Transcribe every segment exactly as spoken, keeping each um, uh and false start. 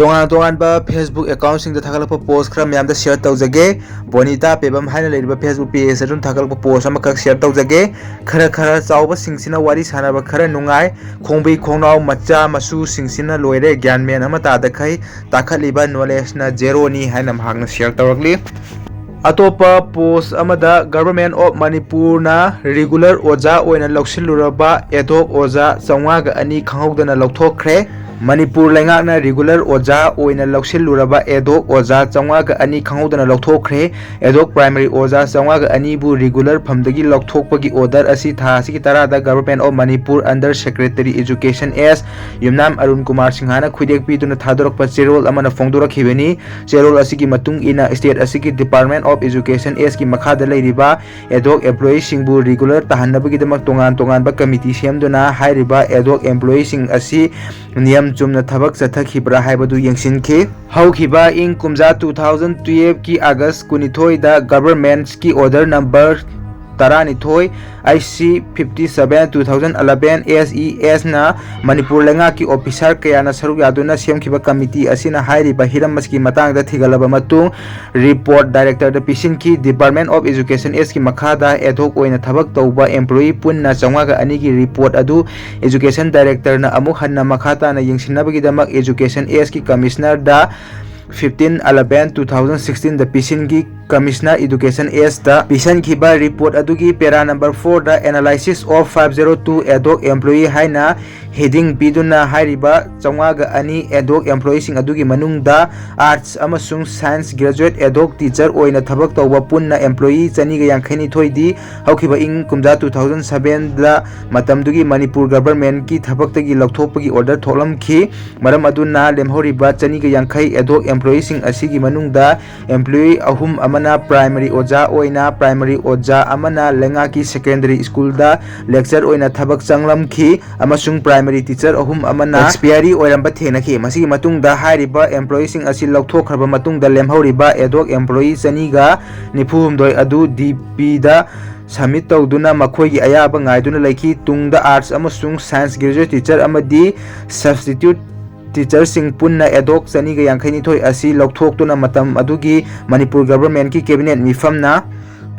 ꯇꯣꯉꯥꯟ ꯇꯣꯉꯥꯟꯕ Facebook account ꯁꯤꯡꯗ ꯊꯥꯒꯠꯂꯛꯄ post ꯈꯔ ꯃꯌꯥꯝꯗ share ꯇꯧꯖꯒꯦ꯫ ꯕꯣꯅꯤꯇꯥ ꯄꯦꯕꯝ ꯍꯥꯏꯅ ꯂꯩꯔꯤꯕ Facebook page ꯑꯗꯨꯅ ꯊꯥꯒꯠꯂꯛꯄ post ꯑꯃꯈꯛ share ꯇꯧꯖꯒꯦ꯫ ꯈꯔ ꯈꯔ ꯆꯥꯎꯕꯁꯤꯡꯁꯤꯅ ꯋꯥꯔꯤ ꯁꯥꯟꯅꯕ ꯈꯔ ꯅꯨꯡꯉꯥꯏ, ꯈꯣꯡꯕꯤ ꯈꯣꯡꯅꯥꯎ ꯃꯆꯥ ꯃꯁꯨꯁꯤꯡꯁꯤꯅ ꯂꯣꯏꯔꯦ, ꯒ꯭ꯌꯥꯟ ꯃꯦꯟ ꯑꯃ ꯇꯥꯗꯈꯩ, ꯇꯥꯈꯠꯂꯤꯕ knowledge ꯅ zero ꯅꯤ ꯍꯥꯏꯅ ꯃꯍꯥꯛꯅ share ꯇꯧꯔꯛꯂꯤ꯫ ꯑꯇꯣꯞꯄ post ꯑꯃꯗ Government of ꯃꯅꯤꯄꯨꯔꯅ regular ꯑꯣꯖꯥ ꯑꯣꯏꯅ ꯂꯧꯁꯤꯜꯂꯨꯔꯕ ad hoc ꯑꯣꯖꯥ ꯆꯥꯝꯃꯉꯥꯒ ꯑꯅꯤ ꯈꯪꯍꯧꯗꯅ ꯂꯧꯊꯣꯛꯈ꯭ꯔꯦ꯫ ꯃꯅꯤꯄꯨꯔ ꯂꯩꯉꯥꯛꯅ regular ꯑꯣꯖꯥ ꯑꯣꯏꯅ ꯂꯧꯁꯤꯜꯂꯨꯔꯕ ad hoc ꯑꯣꯖꯥ ꯆꯥꯝꯃꯉꯥꯒ ꯑꯅꯤ ꯈꯪꯍꯧꯗꯅ ꯂꯧꯊꯣꯛꯈ꯭ꯔꯦ꯫ Ad hoc primary ꯑꯣꯖꯥ ꯆꯥꯝꯃꯉꯥꯒ ꯑꯅꯤꯕꯨ regular ꯐꯝꯗꯒꯤ ꯂꯧꯊꯣꯛꯄꯒꯤ order ꯑꯁꯤ ꯊꯥ ꯑꯁꯤꯒꯤ ꯇꯔꯥꯗ Government of Manipur under Secretary Education S ꯌꯨꯝꯅꯥꯝ ꯑꯔꯨꯟ ꯀꯨꯃꯥꯔ ꯁꯤꯡꯍꯅ ꯈꯨꯗꯦꯛ ꯄꯤꯗꯨꯅ ꯊꯥꯗꯣꯔꯛꯄ ꯆꯦꯔꯣꯜ ꯑꯃꯅ ꯐꯣꯡꯗꯣꯔꯛꯈꯤꯕꯅꯤ꯫ ꯆꯦꯔꯣꯜ ꯑꯁꯤꯒꯤ ꯃꯇꯨꯡ ꯏꯟꯅ state ꯑꯁꯤꯒꯤ Department of Education S ꯀꯤ ꯃꯈꯥꯗ ꯂꯩꯔꯤꯕ ad hoc employee ꯁꯤꯡꯕꯨ regular ꯇꯥꯍꯟꯅꯕꯒꯤꯗꯃꯛ ꯇꯣꯉꯥꯟ ꯇꯣꯉꯥꯟꯕ committee ꯁꯦꯝꯗꯨꯅ ꯍꯥꯏꯔꯤꯕ ad hoc employee ꯁꯤꯡ ꯑꯁꯤ ꯅꯤꯌꯝ ꯆꯨꯝꯅ ꯊꯕꯛ ꯆꯠꯊꯈꯤꯕ꯭ꯔꯥ ꯍꯥꯏꯕꯗꯨ ꯌꯦꯡꯁꯤꯟꯈꯤ꯫ ꯍꯧꯈꯤꯕ ꯏꯪ ꯀꯨꯝꯖꯥ two thousand twelve ꯀꯤ August ꯀꯨꯟꯅꯤꯊꯣꯏꯗ Government ꯀꯤ order number ꯇꯔꯥꯅꯤꯊꯣꯏ, I C fifty seven two thousand eleven S E S ꯅ ꯃꯅꯤꯄꯨꯔ ꯂꯩꯉꯥꯛꯀꯤ officer ꯀꯌꯥꯅ ꯁꯔꯨꯛ ꯌꯥꯗꯨꯅ ꯁꯦꯝꯈꯤꯕ committee ꯑꯁꯤꯅ ꯍꯥꯏꯔꯤꯕ ꯍꯤꯔꯝ ꯑꯁꯤꯒꯤ ꯃꯇꯥꯡꯗ ꯊꯤꯒꯠꯂꯕ ꯃꯇꯨꯡ, report director the ꯄꯤꯁꯤꯟꯈꯤ꯫ Department of Education S ꯀꯤ ꯃꯈꯥꯗ ad hoc ꯑꯣꯏꯅ ꯊꯕꯛ ꯇꯧꯕ employee ꯄꯨꯟꯅ ꯆꯥꯝꯃꯉꯥꯒ ꯑꯅꯤꯒꯤ report ꯑꯗꯨ Education Director ꯅ ꯑꯃꯨꯛ ꯍꯟꯅ ꯃꯈꯥ ꯇꯥꯅ ꯌꯦꯡꯁꯤꯟꯅꯕꯒꯤꯗꯃꯛ Education S ꯀꯤ Commissioner ꯗ fifteen eleven two thousand sixteen ꯗ ꯄꯤꯁꯤꯟꯈꯤ꯫ Commissioner Education S ꯇ ꯄꯤꯁꯤꯟꯈꯤꯕ report ꯑꯗꯨꯒꯤ para number four the analysis of five zero two ad hoc employee ꯍꯥꯏꯅ heading ꯄꯤꯗꯨꯅ ꯍꯥꯏꯔꯤꯕ ꯆꯥꯝꯃꯉꯥꯒ ꯑꯅꯤ ad hoc employee ꯁꯤꯡ ꯑꯗꯨꯒꯤ ꯃꯅꯨꯡꯗ Arts ꯑꯃꯁꯨꯡ Science graduate ad hoc teacher ꯑꯣꯏꯅ ꯊꯕꯛ ꯇꯧꯕ ꯄꯨꯟꯅ employee ꯆꯅꯤꯒ ꯌꯥꯡꯈꯩ ꯅꯤꯊꯣꯏ ꯗꯤ ꯍꯧꯈꯤꯕ ꯏꯪ ꯀꯨꯝꯖꯥ two thousand seven ꯗ ꯃꯇꯝꯗꯨꯒꯤ ꯃꯅꯤꯄꯨꯔ Government ꯀꯤ ꯊꯕꯛꯇꯒꯤ ꯂꯧꯊꯣꯛꯄꯒꯤ order ꯊꯣꯛꯂꯝꯈꯤ꯫ ꯃꯔꯝ ꯑꯗꯨꯅ ꯂꯦꯝꯍꯧꯔꯤꯕ ꯆꯅꯤꯒ ꯌꯥꯡꯈꯩ ad hoc employee ꯁꯤꯡ ꯑꯁꯤꯒꯤ ꯃꯅꯨꯡꯗ employee ꯑꯍꯨꯝ ꯑꯃꯅ primary ꯑꯣꯖꯥ ꯑꯣꯏꯅ, primary ꯑꯣꯖꯥ ꯑꯃꯅ ꯂꯩꯉꯥꯛꯀꯤ secondary school ꯗ lecture ꯑꯣꯏꯅ ꯊꯕꯛ ꯆꯪꯂꯝꯈꯤ ꯑꯃꯁꯨꯡ primary teacher ꯑꯍꯨꯝ ꯑꯃꯅ expiry ꯑꯣꯏꯔꯝꯕ ꯊꯦꯡꯅꯈꯤ꯫ ꯃꯁꯤꯒꯤ ꯃꯇꯨꯡꯗ ꯍꯥꯏꯔꯤꯕ employee ꯁꯤꯡ ꯑꯁꯤ ꯂꯧꯊꯣꯛꯈ꯭ꯔꯕ ꯃꯇꯨꯡꯗ ꯂꯦꯝꯍꯧꯔꯤꯕ ad hoc employee ꯆꯅꯤꯒ ꯅꯤꯐꯨ ꯍꯨꯝꯗꯣꯏ ꯑꯗꯨ D P ꯗ submit ꯇꯧꯗꯨꯅ ꯃꯈꯣꯏꯒꯤ ꯑꯌꯥꯕ ꯉꯥꯏꯗꯨꯅ ꯂꯩꯈꯤ꯫ ꯇꯨꯡꯗ Arts ꯑꯃꯁꯨꯡ Science graduate teacher ꯑꯃꯗꯤ substitute ꯇꯤꯆꯔꯁꯤꯡ ꯄꯨꯟꯅ ꯑꯦꯗꯣꯛ ꯆꯅꯤꯒ ꯌꯥꯡꯈꯩꯅꯤꯊꯣꯏ ꯑꯁꯤ ꯂꯧꯊꯣꯛꯇꯨꯅ ꯃꯇꯝ ꯑꯗꯨꯒꯤ ꯃꯅꯤꯄꯨꯔ ꯒꯚꯔꯟꯃꯦꯟꯠꯀꯤ ꯀꯦꯕꯤꯅꯦꯠ ꯃꯤꯐꯝꯅ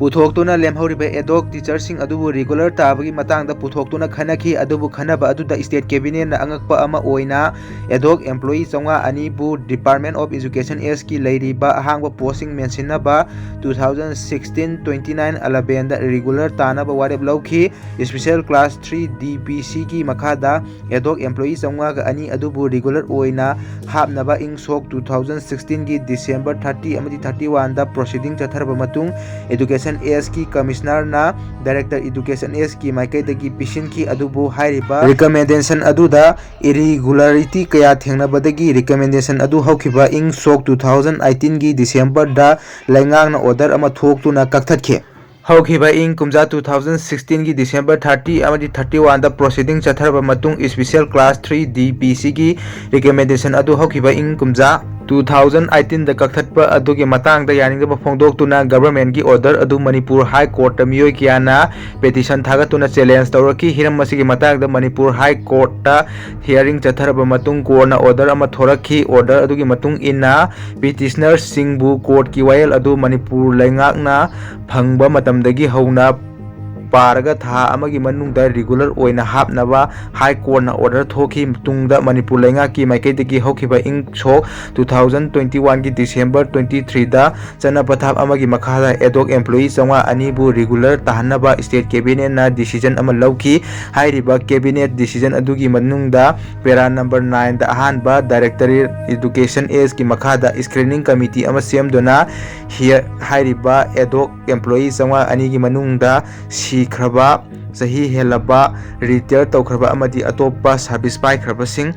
ꯄꯨꯊꯣꯛꯇꯨꯅ ꯂꯦꯝꯍꯧꯔꯤꯕ ꯑꯦꯗꯣꯛ ꯇꯤꯆꯔꯁꯤꯡ ꯑꯗꯨꯕꯨ ꯔꯤꯒꯨꯂꯔ ꯇꯥꯕꯒꯤ ꯃꯇꯥꯡꯗ ꯄꯨꯊꯣꯛꯇꯨꯅ ꯈꯟꯅꯈꯤ꯫ ꯑꯗꯨꯕꯨ ꯈꯟꯅꯕ ꯑꯗꯨꯗ ꯁ꯭ꯇꯦꯠ ꯀꯦꯕꯤꯅꯦꯠꯅ ꯑꯉꯛꯄ ꯑꯃ ꯑꯣꯏꯅ ꯑꯦꯗꯣꯛ ꯑꯦꯝꯄ꯭ꯂꯣꯌꯤ ꯆꯥꯝꯃꯉꯥ ꯑꯅꯤꯕꯨ Department of Education Sꯒꯤ ꯂꯩꯔꯤꯕ ꯑꯍꯥꯡꯕ ꯄꯣꯁꯁꯤꯡ ꯃꯦꯟꯁꯤꯟꯅꯕ two thousand sixteen twenty nine elevenꯗ ꯔꯤꯒꯨꯂꯔ ꯇꯥꯅꯕ ꯋꯥꯔꯦꯞ ꯂꯧꯈꯤ꯫ Special Class three D P Cꯒꯤ ꯃꯈꯥꯗ ꯑꯦꯗꯣꯛ ꯑꯦꯝꯄ꯭ꯂꯣꯌꯤ ꯆꯥꯝꯃꯉꯥꯒ ꯑꯅꯤ ꯑꯗꯨꯕꯨ ꯔꯤꯒꯨꯂꯔ ꯑꯣꯏꯅ ꯍꯥꯞꯅꯕ ꯏꯪ ꯁꯣꯛ two thousand sixteenꯒꯤ December thirty ꯑꯃꯗꯤ thirty oneꯗ ꯄ꯭ꯔꯣꯁꯤꯗꯤꯡ ꯆꯠꯊꯔꯕ ꯃꯇꯨꯡ Education Sꯒꯤ ꯀꯃꯤꯁꯅꯔꯅ Director Education Sꯒꯤ ꯃꯥꯏꯀꯩꯗꯒꯤ ꯄꯤꯁꯤꯟꯈꯤ꯫ ꯑꯗꯨꯕꯨ ꯍꯥꯏꯔꯤꯕ ꯔꯤꯀꯃꯦꯟꯗꯦꯁꯟ ꯑꯗꯨꯗ ꯏꯔꯤꯒꯨꯂꯔꯤꯇꯤ ꯀꯌꯥ ꯊꯦꯡꯅꯕꯗꯒꯤ ꯔꯤꯀꯃꯦꯟꯗꯦꯁꯟ ꯑꯗꯨ ꯍꯧꯈꯤꯕ ꯏꯪ ꯁꯣꯛ two thousand eighteenꯒꯤ Decemberꯗ ꯂꯩꯉꯥꯛꯅ ꯑꯣꯔꯗꯔ ꯑꯃ ꯊꯣꯛꯇꯨꯅ ꯀꯛꯊꯠꯈꯤ꯫ ꯍꯧꯈꯤꯕ ꯏꯪ ꯀꯨꯝꯖꯥ two thousand sixteenꯒꯤ December thirty ꯑꯃꯗꯤ thirty oneꯗ ꯄ꯭ꯔꯣꯁꯤꯗꯤꯡ ꯆꯠꯊꯔꯕ ꯃꯇꯨꯡ Special Class three D P Cꯒꯤ ꯔꯤꯀꯃꯦꯟꯗꯦꯁꯟ ꯑꯗꯨ ꯍꯧꯈꯤꯕ ꯏꯪ ꯀꯨꯝꯖꯥ two thousand eighteenꯗ ꯀꯛꯊꯠꯄ ꯑꯗꯨꯒꯤ ꯃꯇꯥꯡꯗ ꯌꯥꯅꯤꯡꯗꯕ ꯐꯣꯡꯗꯣꯛꯇꯨꯅ ꯒꯚꯔꯟꯃꯦꯟꯠꯀꯤ ꯑꯣꯔꯗꯔ ꯑꯗꯨ ꯃꯅꯤꯄꯨꯔ ꯍꯥꯏ ꯀꯣꯔꯠꯇ ꯃꯤꯑꯣꯏ ꯀꯌꯥꯅ ꯄꯦꯇꯤꯁꯟ ꯊꯥꯒꯠꯇꯨꯅ ꯆꯦꯂꯦꯟꯖ ꯇꯧꯔꯛꯈꯤ꯫ ꯍꯤꯔꯝ ꯑꯁꯤꯒꯤ ꯃꯇꯥꯡꯗ ꯃꯅꯤꯄꯨꯔ ꯍꯥꯏ ꯀꯣꯔꯠꯇ ꯍꯤꯌꯥꯔꯤꯡ ꯆꯠꯊꯔꯕ ꯃꯇꯨꯡ ꯀꯣꯔꯠꯅ ꯑꯣꯔꯗꯔ ꯑꯃ ꯊꯣꯔꯛꯈꯤ꯫ ꯑꯣꯔꯗꯔ ꯑꯗꯨꯒꯤ ꯃꯇꯨꯡ ꯏꯟꯅ ꯄꯤꯇꯤꯁꯅꯔꯁꯤꯡꯕꯨ ꯀꯣꯔꯠꯀꯤ ꯋꯥꯌꯦꯜ ꯑꯗꯨ ꯃꯅꯤꯄꯨꯔ ꯂꯩꯉꯥꯛꯅ ꯐꯪꯕ ꯃꯇꯝꯗꯒꯤ ꯍꯧꯅ ꯄꯥꯔꯒ ꯊꯥ ꯑꯃꯒꯤ ꯃꯅꯨꯡꯗ ꯔꯤꯒꯨꯂꯔ ꯑꯣꯏꯅ ꯍꯥꯞꯅꯕ ꯍꯥꯏ ꯀꯣꯔꯠꯅ ꯑꯣꯔꯗꯔ ꯊꯣꯛꯈꯤ꯫ ꯇꯨꯡꯗ ꯃꯅꯤꯄꯨꯔ ꯂꯩꯉꯥꯛꯀꯤ ꯃꯥꯏꯀꯩꯗꯒꯤ ꯍꯧꯈꯤꯕ ꯏꯪ ꯁꯣꯛ two thousand twenty oneꯒꯤ December twenty threeꯗ ꯆꯠꯅ ꯄꯊꯥꯞ ꯑꯃꯒꯤ ꯃꯈꯥꯗ ꯑꯦꯗꯣꯛ ꯑꯦꯝꯄ꯭ꯂꯣꯌꯤ ꯆꯥꯝꯃꯉꯥ ꯑꯅꯤꯕꯨ ꯔꯤꯒꯨꯂꯔ ꯇꯥꯍꯟꯅꯕ ꯁ꯭ꯇꯦꯠ ꯀꯦꯕꯤꯅꯦꯠꯅ ꯗꯤꯁꯤꯖꯟ ꯑꯃ ꯂꯧꯈꯤ꯫ ꯍꯥꯏꯔꯤꯕ ꯀꯦꯕꯤꯅꯦꯠ ꯗꯤꯁꯤꯖꯟ ꯑꯗꯨꯒꯤ ꯃꯅꯨꯡꯗ ꯄꯦꯔꯥ ꯅꯝꯕꯔ nineꯗ ꯑꯍꯥꯟꯕ Director Education Sꯒꯤ ꯃꯈꯥꯗ ꯁ꯭ꯀ꯭ꯔꯤꯅꯤꯡ ꯀꯃꯤꯇꯤ ꯑꯃ ꯁꯦꯝꯗꯨꯅ ꯍꯤ-, ꯍꯥꯏꯔꯤꯕ ꯑꯦꯗꯣꯛ ꯑꯦꯝꯄ꯭ꯂꯣꯌꯤ ꯆꯥꯝꯃꯉꯥ ꯑꯅꯤꯒꯤ ꯃꯅꯨꯡꯗ ꯁꯤꯈ꯭ꯔꯕ, ꯆꯍꯤ ꯍꯦꯜꯂꯕ, ꯔꯤꯇꯥꯌꯔ ꯇꯧꯈ꯭ꯔꯕ ꯑꯃꯗꯤ ꯑꯇꯣꯞꯄ ꯁꯥꯔꯚꯤꯁ ꯄꯥꯏꯈ꯭ꯔꯕꯁꯤꯡ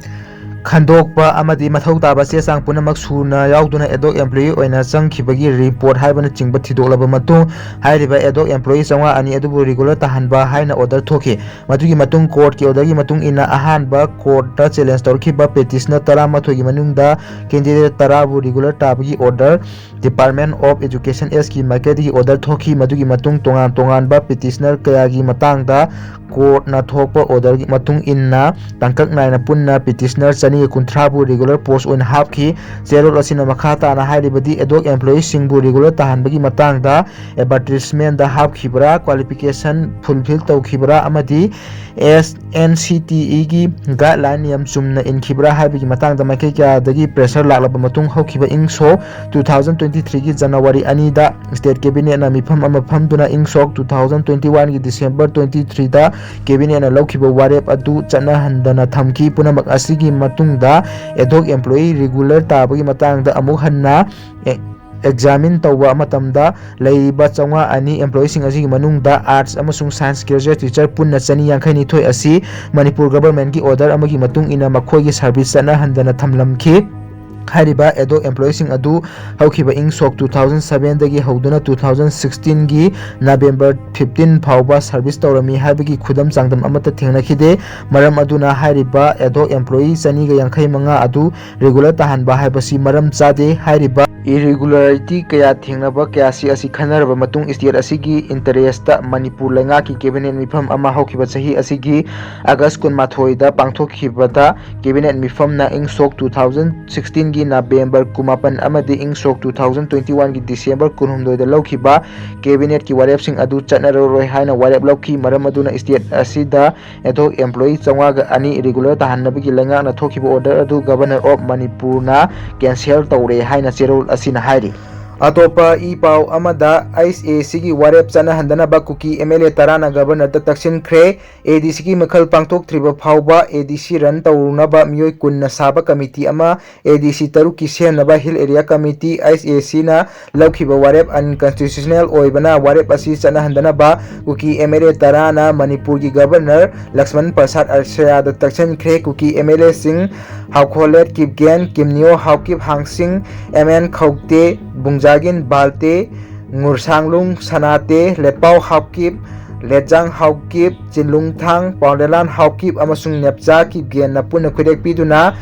ꯈꯟꯗꯣꯛꯄ ꯑꯃꯗꯤ ꯃꯊꯧ ꯇꯥꯕ ꯆꯦ ꯆꯥꯡ ꯄꯨꯝꯅꯃꯛ ꯁꯨꯅ ꯌꯥꯎꯗꯨꯅ ꯑꯦꯗꯣꯛ ꯑꯦꯝꯄ꯭ꯂꯣꯌꯤ ꯑꯣꯏꯅ ꯆꯪꯈꯤꯕꯒꯤ ꯔꯤꯄꯣꯔꯠ ꯍꯥꯏꯕꯅꯆꯤꯡꯕ ꯊꯤꯗꯣꯛꯂꯕ ꯃꯇꯨꯡ, ꯍꯥꯏꯔꯤꯕ ꯑꯦꯗꯣꯛ ꯑꯦꯝꯄ꯭ꯂꯣꯌꯤ ꯆꯥꯝꯃꯉꯥ ꯑꯅꯤ ꯑꯗꯨꯕꯨ ꯔꯤꯒꯨꯂꯔ ꯇꯥꯍꯟꯕ ꯍꯥꯏꯅ ꯑꯣꯔꯗꯔ ꯊꯣꯛꯈꯤ꯫ ꯃꯗꯨꯒꯤ ꯃꯇꯨꯡ ꯀꯣꯔꯠꯀꯤ ꯑꯣꯔꯗꯔꯒꯤ ꯃꯇꯨꯡ ꯏꯟꯅ ꯑꯍꯥꯟꯕ ꯀꯣꯔꯠꯇ ꯆꯦꯂꯦꯟꯖ ꯇꯧꯔꯛꯈꯤꯕ ꯄꯦꯇꯤꯁꯅꯔ ꯇꯔꯥꯃꯥꯊꯣꯏꯒꯤ ꯃꯅꯨꯡꯗ ꯀꯦꯟꯗꯤꯗꯦꯠ ꯇꯔꯥꯕꯨ ꯔꯤꯒꯨꯂꯔ ꯇꯥꯕꯒꯤ ꯑꯣꯔꯗꯔ Department of Education Sꯀꯤ ꯃꯥꯏꯀꯩꯗꯒꯤ ꯑꯣꯔꯗꯔ ꯊꯣꯛꯈꯤ꯫ ꯃꯗꯨꯒꯤ ꯃꯇꯨꯡ ꯇꯣꯉꯥꯟ ꯇꯣꯉꯥꯟꯕ ꯄꯤꯇꯤꯁꯅꯔ ꯀꯌꯥꯒꯤ ꯃꯇꯥꯡꯗ ꯀꯣꯔꯠꯅ ꯊꯣꯛꯄ ꯑꯣꯔꯗꯔꯒꯤ ꯃꯇꯨꯡ ꯏꯟꯅ ꯇꯥꯡꯀꯛ ꯅꯥꯏꯅ ꯄꯨꯟꯅ ꯄꯤꯇꯤꯁꯅꯔ ꯆꯅꯤ ꯀꯨꯟꯊ꯭ꯔꯥꯕꯨ regular post ꯑꯣꯏꯅ ꯍꯥꯞꯈꯤ꯫ ꯆꯦꯔꯣꯜ ꯑꯁꯤꯅ ꯃꯈꯥ ꯇꯥꯅ ꯍꯥꯏꯔꯤꯕꯗꯤ, ad hoc employeeꯁꯤꯡꯕꯨ regular ꯇꯥꯍꯟꯕꯒꯤ ꯃꯇꯥꯡꯗ advertisementꯇ ꯍꯥꯞꯈꯤꯕ꯭ꯔꯥ, qualification fulfil ꯇꯧꯈꯤꯕ꯭ꯔꯥ ꯑꯃꯗꯤ ꯑꯦꯁ ꯑꯦꯟ ꯁꯤ ꯇꯤ ꯏꯒꯤ guideline ꯅꯤꯌꯝ ꯆꯨꯝꯅ ꯏꯟꯈꯤꯕ꯭ꯔꯥ ꯍꯥꯏꯕꯒꯤ ꯃꯇꯥꯡꯗ ꯃꯥꯏꯀꯩ ꯀꯌꯥꯗꯒꯤ pressure ꯂꯥꯛꯂꯕ ꯃꯇꯨꯡ, ꯍꯧꯈꯤꯕ ꯏꯪ ꯁꯣꯛ two thousand twenty threeꯒꯤ January ꯑꯅꯤꯗ state cabinetꯅ ꯃꯤꯐꯝ ꯑꯃ ꯐꯝꯗꯨꯅ ꯏꯪ ꯁꯣꯛ two thousand twenty oneꯒꯤ December twenty threeꯗ cabinetꯅ ꯂꯧꯈꯤꯕ ꯋꯥꯔꯦꯞ ꯑꯗꯨ ꯆꯠꯅꯍꯟꯗꯅ ꯊꯝꯈꯤ꯫ ꯄꯨꯝꯅꯃꯛ ꯑꯁꯤꯒꯤ ꯃꯇꯨꯡꯗ ad hoc employee regular ꯇꯥꯕꯒꯤ ꯃꯇꯥꯡꯗ ꯑꯃꯨꯛ ꯍꯟꯅ ꯑꯦ-, examine ꯇꯧꯕ ꯃꯇꯝꯗ, ꯂꯩꯔꯤꯕ ꯆꯥꯝꯃꯉꯥ ꯑꯅꯤ employeeꯁꯤꯡ ꯑꯁꯤꯒꯤ ꯃꯅꯨꯡꯗ arts ꯑꯃꯁꯨꯡ science graduate teacher ꯄꯨꯟꯅ ꯆꯅꯤ ꯌꯥꯡꯈꯩ ꯅꯤꯊꯣꯏ ꯑꯁꯤ ꯃꯅꯤꯄꯨꯔ governmentꯀꯤ order ꯑꯃꯒꯤ ꯃꯇꯨꯡ ꯏꯟꯅ ꯃꯈꯣꯏꯒꯤ service ꯆꯠꯅꯍꯟꯗꯅ ꯊꯝꯂꯝꯈꯤ꯫ ꯍꯥꯏꯔꯤꯕ ad hoc employeeꯁꯤꯡ ꯑꯗꯨ ꯍꯧꯈꯤꯕ ꯏꯪ ꯁꯣꯛ two thousand sevenꯗꯒꯤ ꯍꯧꯗꯨꯅ two thousand sixteenꯒꯤ November fifteen ꯐꯥꯎꯕ service ꯇꯧꯔꯝꯃꯤ ꯍꯥꯏꯕꯒꯤ ꯈꯨꯗꯝ ꯆꯥꯡꯗꯝ ꯑꯃꯠꯇ ꯊꯦꯡꯅꯈꯤꯗꯦ꯫ ꯃꯔꯝ ꯑꯗꯨꯅ ꯍꯥꯏꯔꯤꯕ ad hoc employee ꯆꯅꯤꯒ ꯌꯥꯡꯈꯩ ꯃꯉꯥ ꯑꯗꯨ regular ꯇꯥꯍꯟꯕ ꯍꯥꯏꯕꯁꯤ ꯃꯔꯝ ꯆꯥꯗꯦ꯫ ꯍꯥꯏꯔꯤꯕ irregularity ꯀꯌꯥ ꯊꯦꯡꯅꯕ ꯀꯌꯥꯁꯤ ꯑꯁꯤ ꯈꯟꯅꯔꯕ ꯃꯇꯨꯡ, state ꯑꯁꯤꯒꯤ interestꯇ ꯃꯅꯤꯄꯨꯔ ꯂꯩꯉꯥꯛꯀꯤ cabinet ꯃꯤꯐꯝ ꯑꯃ ꯍꯧꯈꯤꯕ ꯆꯍꯤ ꯑꯁꯤꯒꯤ August ꯀꯨꯟꯃꯥꯊꯣꯏꯗ ꯄꯥꯡꯊꯣꯛꯈꯤꯕꯗ, cabinet ꯃꯤꯐꯝꯅ ꯏꯪ ꯁꯣꯛ two thousand sixteenꯒꯤ November ꯀꯨꯟꯃꯥꯄꯟ ꯑꯃꯗꯤ ꯏꯪ ꯁꯣꯛ two thousand twenty oneꯒꯤ December ꯀꯨꯟꯍꯨꯝꯗꯣꯏꯗ ꯂꯧꯈꯤꯕ cabinetꯀꯤ ꯋꯥꯔꯦꯞꯁꯤꯡ ꯑꯗꯨ ꯆꯠꯅꯔꯔꯣꯏ ꯍꯥꯏꯅ ꯋꯥꯔꯦꯞ ꯂꯧꯈꯤ꯫ ꯃꯔꯝ ꯑꯗꯨꯅ state ꯑꯁꯤꯗ ad hoc employee ꯆꯥꯝꯃꯉꯥꯒ ꯑꯅꯤ regular ꯇꯥꯍꯟꯅꯕꯒꯤ ꯂꯩꯉꯥꯛꯅ ꯊꯣꯛꯈꯤꯕ order ꯑꯗꯨ Governor of Manipurꯅ cancel ꯇꯧꯔꯦ ꯍꯥꯏꯅ ꯆꯦꯔꯣꯜ ꯑꯁꯤꯅ ꯍꯥꯏꯔꯤ꯫ ꯑꯇꯣꯞꯄ ꯏ ꯄꯥꯎ ꯑꯃꯗ, ꯑꯦꯁ ꯑꯦ ꯁꯤꯒꯤ ꯋꯥꯔꯦꯞ ꯆꯠꯅꯍꯟꯗꯅꯕ ꯀꯨꯀꯤ ꯑꯦꯝ ꯑꯦꯜ ꯑꯦ ꯇꯔꯥꯅ Governorꯗ ꯇꯛꯁꯤꯟꯈ꯭ꯔꯦ꯫ ꯑꯦ ꯗꯤ ꯁꯤꯒꯤ ꯃꯤꯈꯜ ꯄꯥꯡꯊꯣꯛꯇ꯭ꯔꯤꯕ ꯐꯥꯎꯕ ꯑꯦ ꯗꯤ ꯁꯤ run ꯇꯧꯅꯕ ꯃꯤꯑꯣꯏ ꯀꯨꯟꯅ ꯁꯥꯕ committee ꯑꯃ ꯑꯦ ꯗꯤ ꯁꯤ ꯇꯔꯨꯛꯀꯤ ꯁꯦꯝꯅꯕ Hill Area Committee, ꯑꯦꯁ ꯑꯦ ꯁꯤꯅ ꯂꯧꯈꯤꯕ ꯋꯥꯔꯦꯞ unconstitutional ꯑꯣꯏꯕꯅ, ꯋꯥꯔꯦꯞ ꯑꯁꯤ ꯆꯠꯅꯍꯟꯗꯅꯕ ꯀꯨꯀꯤ ꯑꯦꯝ ꯑꯦꯜ ꯑꯦ ꯇꯔꯥꯅ ꯃꯅꯤꯄꯨꯔꯒꯤ Governor ꯂꯛꯁꯃꯟ ꯄ꯭ꯔꯁꯥꯗ ꯑꯔꯁꯌꯥꯗ ꯇꯛꯁꯤꯟꯈ꯭ꯔꯦ꯫ ꯀꯨꯀꯤ ꯑꯦꯝ ꯑꯦꯜ ꯑꯦꯁꯤꯡ ꯍꯥꯎꯈꯣꯂꯦꯠ ꯀꯤꯞꯒꯦꯟ, ꯀꯤꯝꯅꯤꯌꯣ ꯍꯥꯎꯀꯤꯞ ꯍꯥꯡꯁꯤꯡ, ꯑꯦꯝ ꯑꯦꯟ ꯈꯧꯇꯦ, ꯕꯨꯡꯖꯥꯒꯤꯟ ꯕꯥꯜꯇꯦ, ꯉꯨꯔꯁꯥꯡꯂꯨꯡ ꯁꯅꯥꯇꯦ, ꯂꯦꯠꯄꯥꯎ ꯍꯥꯎꯀꯤꯞ, ꯂꯦꯠꯖꯥꯡ ꯍꯥꯎꯀꯤꯞ, ꯆꯤꯟꯂꯨꯡꯊꯥꯡ, ꯄꯥꯎꯂꯦꯂꯥꯟ ꯍꯥꯎꯀꯤꯞ ꯑꯃꯁꯨꯡ ꯅꯦꯞꯆꯥ ꯀꯤꯞꯒꯦꯟꯅ ꯄꯨꯟꯅ ꯈꯨꯗꯦꯛ ꯄꯤꯗꯨꯅ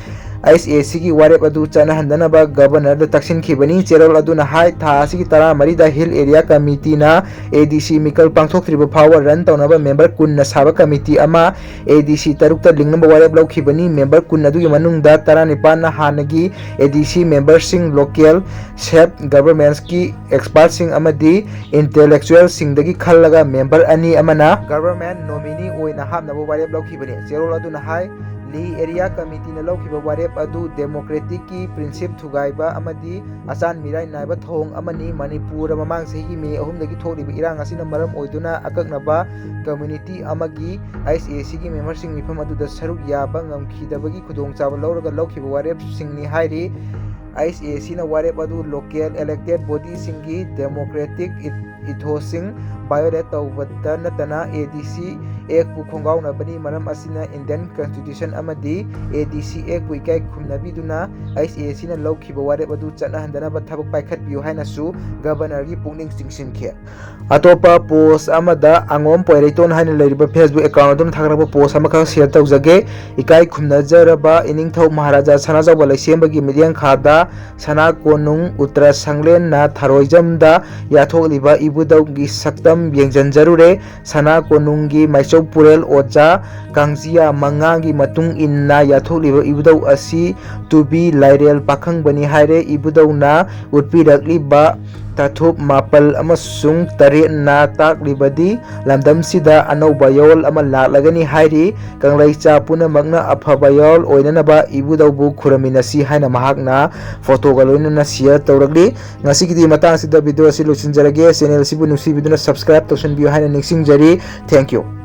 ꯑꯩꯆ ꯑꯦ ꯁꯤꯒꯤ ꯋꯥꯔꯦꯞ ꯑꯗꯨ ꯆꯠꯅꯍꯟꯗꯅꯕ ꯒꯕꯔꯅꯔꯗ ꯇꯛꯁꯤꯟꯈꯤꯕꯅꯤ꯫ ꯆꯦꯔꯣꯜ ꯑꯗꯨꯅ ꯍꯥꯏ, ꯊꯥ ꯑꯁꯤꯒꯤ ꯇꯔꯥꯃꯔꯤꯗ ꯍꯤꯜ ꯑꯦꯔꯤꯌꯥ ꯀꯃꯤꯇꯤꯅ ꯑꯦ ꯗꯤ ꯁꯤ ꯃꯤꯀꯜ ꯄꯥꯡꯊꯣꯛꯇ꯭ꯔꯤꯕ ꯐꯥꯎꯕ ꯔꯟ ꯇꯧꯅꯕ ꯃꯦꯝꯕꯔ ꯀꯨꯟꯅ ꯁꯥꯕ ꯀꯃꯤꯇꯤ ꯑꯃ ꯑꯦ ꯗꯤ ꯁꯤ ꯇꯔꯨꯛꯇ ꯂꯤꯡꯅꯕ ꯋꯥꯔꯦꯞ ꯂꯧꯈꯤꯕꯅꯤ꯫ ꯃꯦꯝꯕꯔ ꯀꯨꯟ ꯑꯗꯨꯒꯤ ꯃꯅꯨꯡꯗ ꯇꯔꯥꯅꯤꯄꯥꯟꯅ ꯍꯥꯟꯅꯒꯤ ꯑꯦ ꯗꯤ ꯁꯤ ꯃꯦꯝꯕꯔꯁꯤꯡ, ꯂꯣꯀꯦꯜ ꯁꯦꯞ ꯒꯕꯔꯃꯦꯟꯁꯀꯤ ꯑꯦꯛꯁꯄꯥꯔꯠꯁꯤꯡ ꯑꯃꯗꯤ ꯏꯟꯇꯦꯂꯦꯛꯆꯨꯑꯦꯜꯁꯤꯡꯗꯒꯤ ꯈꯜꯂꯒ ꯃꯦꯝꯕꯔ ꯑꯅꯤ ꯑꯃꯅ ꯒꯕꯔꯃꯦꯟ ꯅꯣꯃꯤꯅꯤ ꯑꯣꯏꯅ ꯍꯥꯞꯅꯕ ꯋꯥꯔꯦꯞ ꯂꯧꯈꯤꯕꯅꯤ꯫ ꯆꯦꯔꯣꯜ ꯑꯗꯨꯅ ꯍꯥꯏ, ꯂꯤ ꯑꯦꯔꯤꯌꯥ ꯀꯃꯤꯇꯤꯅ ꯂꯧꯈꯤꯕ ꯋꯥꯔꯦꯞ ꯑꯗꯨ ꯗꯦꯃꯣꯀ꯭ꯔꯦꯇꯤꯛꯀꯤ ꯄ꯭ꯔꯤꯟꯁꯤꯞ ꯊꯨꯒꯥꯏꯕ ꯑꯃꯗꯤ ꯑꯆꯥꯟ ꯃꯤꯔꯥꯏ ꯅꯥꯏꯕ ꯊꯧꯑꯣꯡ ꯑꯃꯅꯤ꯫ ꯃꯅꯤꯄꯨꯔꯗ ꯃꯃꯥꯡ ꯆꯍꯤꯒꯤ ꯃꯦ ꯑꯍꯨꯝꯗꯒꯤ ꯊꯣꯛꯂꯤꯕ ꯏꯔꯥꯡ ꯑꯁꯤꯅ ꯃꯔꯝ ꯑꯣꯏꯗꯨꯅ ꯑꯀꯛꯅꯕ ꯀꯝꯃ꯭ꯌꯨꯅꯤꯇꯤ ꯑꯃꯒꯤ ꯑꯩꯆ ꯑꯦ ꯁꯤꯒꯤ ꯃꯦꯝꯕꯔꯁꯤꯡ ꯃꯤꯐꯝ ꯑꯗꯨꯗ ꯁꯔꯨꯛ ꯌꯥꯕ ꯉꯝꯈꯤꯗꯕꯒꯤ ꯈꯨꯗꯣꯡꯆꯥꯕ ꯂꯧꯔꯒ ꯂꯧꯈꯤꯕ ꯋꯥꯔꯦꯞꯁꯤꯡꯅꯤ ꯍꯥꯏꯔꯤ꯫ ꯑꯩꯆ ꯑꯦ ꯁꯤꯅ ꯋꯥꯔꯦꯞ ꯑꯗꯨ ꯂꯣꯀꯦꯜ ꯏꯂꯦꯛꯇꯦꯠ ꯕꯣꯗꯤꯁꯤꯡꯒꯤ ꯗꯦꯃꯣꯀ꯭ꯔꯦꯇꯤꯛ ꯏꯊꯣꯁꯁꯤꯡ ꯚꯥꯏꯑꯣꯂꯦꯠ ꯇꯧꯕꯇ ꯅꯠꯇꯅ ꯑꯦ ꯗꯤ ꯁꯤ ꯑꯦꯛꯄꯨ ꯈꯣꯡꯒꯥꯎꯅꯕꯅꯤ꯫ ꯃꯔꯝ ꯑꯁꯤꯅ ꯏꯟꯗꯤꯌꯟ ꯀꯟꯁꯇꯤꯇ꯭ꯌꯨꯁꯟ ꯑꯃꯗꯤ ꯑꯦ ꯗꯤ ꯁꯤ ꯑꯦꯛꯄꯨ ꯏꯀꯥꯏ ꯈꯨꯝꯅꯕꯤꯗꯨꯅ ꯑꯩꯆ ꯑꯦ ꯁꯤꯅ ꯂꯧꯈꯤꯕ ꯋꯥꯔꯦꯞ ꯑꯗꯨ ꯆꯠꯅꯍꯟꯗꯅꯕ ꯊꯕꯛ ꯄꯥꯏꯈꯠꯄꯤꯌꯨ ꯍꯥꯏꯅꯁꯨ ꯒꯕꯔꯅꯔꯒꯤ ꯄꯨꯛꯅꯤꯡ ꯆꯤꯡꯁꯤꯟꯈꯤ꯫ ꯑꯇꯣꯞꯄ ꯄꯣꯁ ꯑꯃꯗ ꯑꯉꯣꯝ ꯄꯣꯏꯔꯩꯇꯣꯟ ꯍꯥꯏꯅ ꯂꯩꯔꯤꯕ ꯐꯦꯁꯕꯨꯛ ꯑꯦꯀꯥꯎꯟ ꯑꯗꯨꯅ ꯊꯥꯒꯠꯂꯛꯄ ꯄꯣꯁ ꯑꯃꯈꯛ ꯁꯤꯌꯔ ꯇꯧꯖꯒꯦ꯫ ꯏꯀꯥꯏ ꯈꯨꯝꯅꯖꯔꯕ ꯏꯅꯤꯡꯊꯧ ꯃꯍꯥꯔꯥꯖꯥ ꯁꯅꯥꯖꯥꯎꯕ ꯂꯩꯁꯦꯝꯕꯒꯤ ꯃꯤꯠꯌꯦꯡꯈꯥꯗ ꯁꯅꯥ ꯀꯣꯅꯨꯡ ꯎꯇ꯭ꯔ ꯁꯪꯂꯦꯟꯅ ꯊꯔꯣꯏꯖꯝꯗ ꯌꯥꯊꯣꯛꯂꯤꯕ ꯏꯕꯨꯙꯧꯒꯤ ꯁꯛꯇꯝ ꯌꯦꯡꯁꯤꯟꯖꯔꯨꯔꯦ꯫ ꯁꯅꯥ ꯀꯣꯅꯨꯡꯒꯤ ꯃꯥꯏꯆꯧ ꯄꯨꯔꯦꯜ ꯑꯣꯖꯥ ꯀꯥꯡꯖꯤꯌꯥ ꯃꯉꯥꯒꯤ ꯃꯇꯨꯡ ꯏꯟꯅ ꯌꯥꯊꯣꯛꯂꯤꯕ ꯏꯕꯨꯙꯧ ꯑꯁꯤ ꯇꯨꯕꯤ ꯂꯥꯏꯔꯦꯜ ꯄꯥꯈꯪꯕꯅꯤ ꯍꯥꯏꯔꯦ꯫ ꯏꯕꯨꯙꯧꯅ ꯎꯠꯄꯤꯔꯛꯂꯤꯕ ꯇꯥꯊꯨꯞ ꯃꯥꯄꯜ ꯑꯃꯁꯨꯡ ꯇꯔꯦꯠꯅ ꯇꯥꯛꯂꯤꯕꯗꯤ ꯂꯝꯗꯝꯁꯤꯗ ꯑꯅꯧꯕ ꯌꯥꯑꯣꯜ ꯑꯃ ꯂꯥꯛꯂꯒꯅꯤ ꯍꯥꯏꯔꯤ꯫ ꯀꯪꯂꯩꯆꯥ ꯄꯨꯝꯅꯃꯛꯅ ꯑꯐꯕ ꯌꯥꯑꯣꯜ ꯑꯣꯏꯅꯅꯕ ꯏꯕꯨꯙꯧꯕꯨ ꯈꯨꯔꯨꯝꯃꯤꯟꯅꯁꯤ ꯍꯥꯏꯅ ꯃꯍꯥꯛꯅ ꯐꯣꯇꯣꯒ ꯂꯣꯏꯅꯅ ꯁꯤꯌꯔ ꯇꯧꯔꯛꯂꯤ꯫ ꯉꯁꯤꯒꯤꯗꯤ ꯃꯇꯥꯡꯁꯤꯗ ꯚꯤꯗꯤꯑꯣ ꯑꯁꯤ ꯂꯣꯏꯁꯤꯟꯖꯔꯒꯦ꯫ ꯆꯦꯅꯦꯜ ꯑꯁꯤꯕꯨ ꯅꯨꯡꯁꯤꯕꯤꯗꯨꯅ ꯁꯕꯁꯀ꯭ꯔꯥꯏꯕ ꯇꯧꯁꯤꯟꯕꯤꯌꯨ ꯍꯥꯏꯅ ꯅꯤꯡꯁꯤꯡꯖꯔꯤ꯫ Thank you꯫